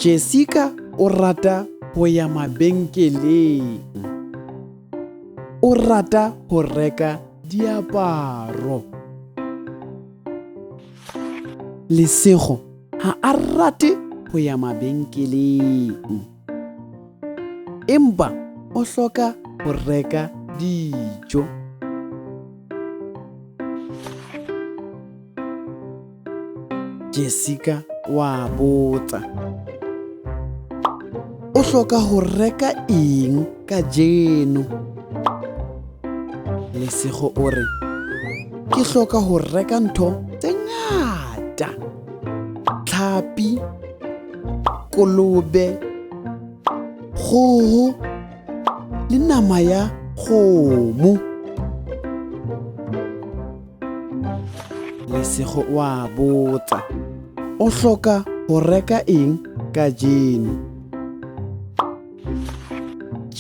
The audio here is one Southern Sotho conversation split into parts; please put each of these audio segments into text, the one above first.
Jessica o rata ho ya mabenkeleng. O rata ho reka diaparo. Lesego ha a rate ho ya mabenkeleng. Empa o hloka ho reka dijo. Jessica wa botsa. O hloka ho reka eng kajeno? Lesego o re, Ke hloka ho reka ntho tse ngata. Tlhapi, kolobe, kgoho le nama ya kgomo. Lesego o a botsa, O hloka ho reka eng kajeno?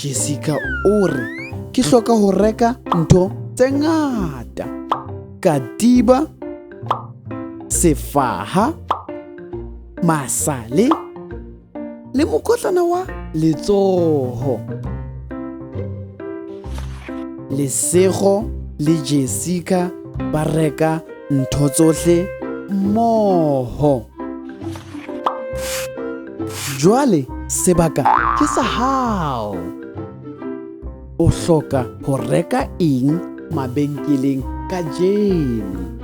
Jessica o re, Ke hloka ho reka ntho tse ngata. Katiba, sefaha, masale le mokotlana wa letsoho. Lesego le Jessica ba reka ntho tsohle mmoho. Jwale sebaka ke sa hao. O hloka ho reka eng mabenkeleng kajeno?